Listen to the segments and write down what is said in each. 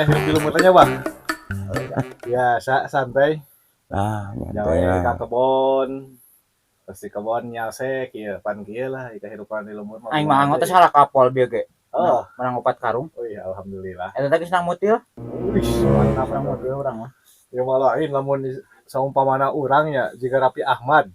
Beresnya hidup di lembur nya, Bang. Biasa santai. Ah, Nyawe nyantai ka lah. Kebon. Terus di kebon nyalse kieu pan kieu lah kehidupan di lembur mah. Aing mah anggota salah kapol bieu ge. Oh, Menang opat karung. Oh iya, alhamdulillah. Eta teh geus nang mutil. Wih, mantap. Urang mutil urang mah. Ya malah lain lamun saumpamana urang nya jika Raffi Ahmad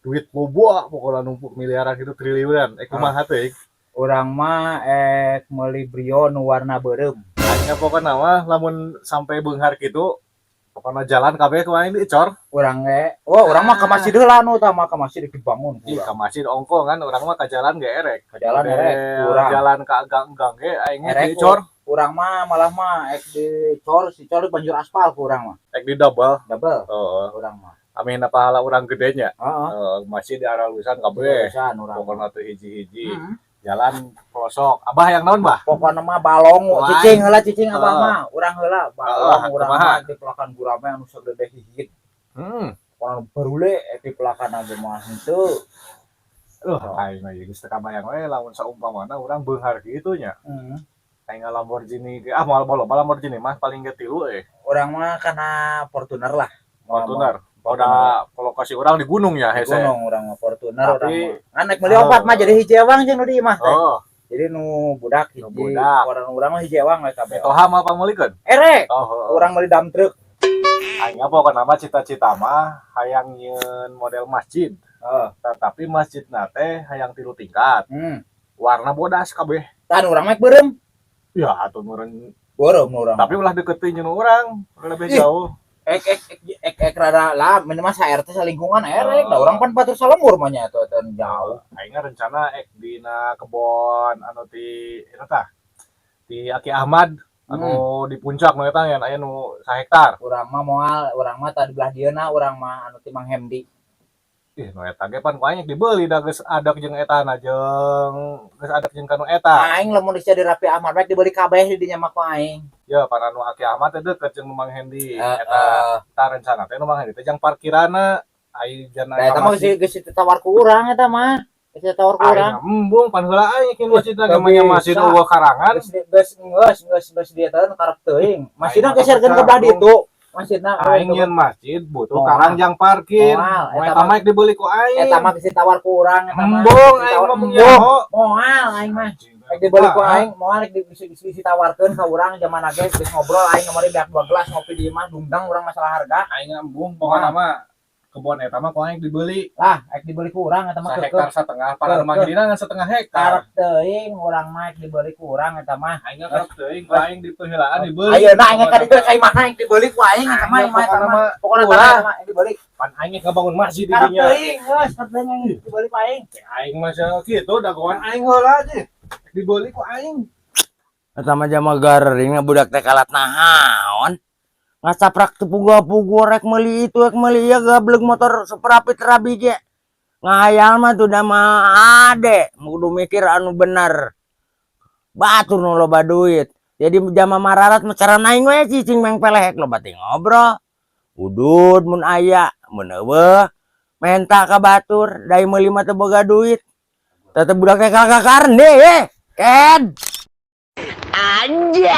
duit loba pokoknya numpuk miliaran gitu, triliunan, kumaha teh? Urang mah ek meuli Brio nu warna beureum. Aing pokoknya mah lamun sampai beunghar gitu pokoknya jalan kabeh ku aing dicor. Urang ge, oh, urang mah ka masjid heula, nu utama ka masjid dibangun. Ih, ka masjid ongko kan urang mah ka jalan ge erek. Ka jalan erek urang. Jalan ka gang-gang ge aing ge Erek. Dicor. Urang mah malah mah ek dicor, si cor banjur aspal ku urang mah. Ek di double. Double Oh, urang mah. Amin, pahala urang gedenya. Heeh. Oh, masjid di arah lusan kabeh. Lusan urang. Pokoknya tuh hiji-hiji. Jalan pelosok. Abah yang naon, Bah? Pokokna mah balong, Wah. Cicing heula, cicing abah Heeh. mah. Urang heula balong, Heeh, urang kumaha? Mah dipelakan gurame anu sagede hihit. Pokokna barule dipelakan ge mah henteu. Loh, aing mah geus teu kabayang we lamun saumpamana urang beunghar kitu nya. Aing Lamborghini ge ah moal loba Lamborghini mah paling ge tilu eh. Urang mah kana Fortuner lah. Fortuner. Udah lokasi urang di gunung ya Di hese. Gunung urang mah Fortuner Tapi- urang mah. Kan naik meuli opat mah jadi hiji ewang jeung nu di imah teh. Oh, Jadi nu budak hiji. Nu budak. Orang urang mah hiji ewang we kabeh. Mitoha mah pangmeulikeun. Erek, Oh, oh. urang meuli dump truck. Aing pokokna mah cita-cita mah hayang nyieun model masjid. Heeh. Tetapi masjidna teh hayang tilu tingkat. Warna bodas kabeh. Tan urang mah beureum. Ya atuh meureun. Beureum urang. Tapi ulah deketin nyieun urang, lebih Ih. Jauh. Ek ek ek ek, ek rada lah minimal sa RT salingkungan erek. Oh. Da urang pan batur salembur mah nya eta teh jauh. Aing rencana ek dina kebon anu ti eta tah. Di Aki Ahmad anu di puncak nu eta yang aya nu sahektar. Urang mah moal, urang mah tadi belah dieuna urang mah anu ti Mang Hemdi. Ih, nu eta ge pan ku aing dibeli da geus adak jeung etana jeung geus adak jeung kanu eta. Aing lamun geus jadi Raffi Ahmad rek dibeli kabeh di dinya mah ku aing. Ya pan anu Aki Ahmad teh deket jeung nu Mang Hendi. Heeh. Eta tah rencana teh nu Mang Hendi teh jang parkiranna ai jana Da eta mah geus geus ditawar ku urang eta mah. Geus ditawar ku urang. Aing embung pan heula aing yakin masjid lagi Teu mah masjid bisa. Eueuh karangan. Geus geus geus geus geus dia teh karep teuing. Masjidna Aing mah geserkeun ke belah ditu. Masjidna Aing nyieun masjid butuh Moal. Karang jang parkir. Moal, Mau eta eta mah dibeli ku aing. Eta mah geus ditawar ku urang eta mah. Embung aing mah Embung. nyaho. Moal aing mah. Rek dibeli ku aing, moal rek ditawarkeun ka urang zaman ge geus ngobrol aing kamari beak dua gelas ngopi di imah dungdang urang masalah harga. Aing embung pokokna mah kebon eta mah ku aing dibeli. Lah, rek dibeli ku urang eta mah Hektar keukeuh. Setengah para Keukeuh. Mang Hendina ngan setengah hektar. Karep teuing urang mah rek dibeli ku urang eta mah. Aing karep teuing ku aing dipeuheulaan dibeli. Ayeuna aing ka ditu ka imahna rek dibeli ku aing eta mah imah eta Pokokna mah. Mah Pokona ulah. tanah eta mah rek dibeli. Pan aing ngabangun masjid di Karep dinya. teuing geus, karep teuing aing dibeli ku aing. Aing mah kitu dagoan aing heula aja. Dibeli ku aing. Eta mah jama garing budak teh kalat nahaon. Ngasaprak teu puguh-puguh rek meuli itu rek meuli ieu gablek motor seperapit rabi ge. Ngahayal mah tuh da mah ade, kudu mikir anu bener. Batur nu loba duit. Jadi jama mararat mah cara naing we cicing meng pelehek loba teh ngobrol. Udud mun aya, mun eueuh menta ka batur, dai meuli mah teu boga duit. Tetep budak teh kagak karne eh. Ked. Anjay.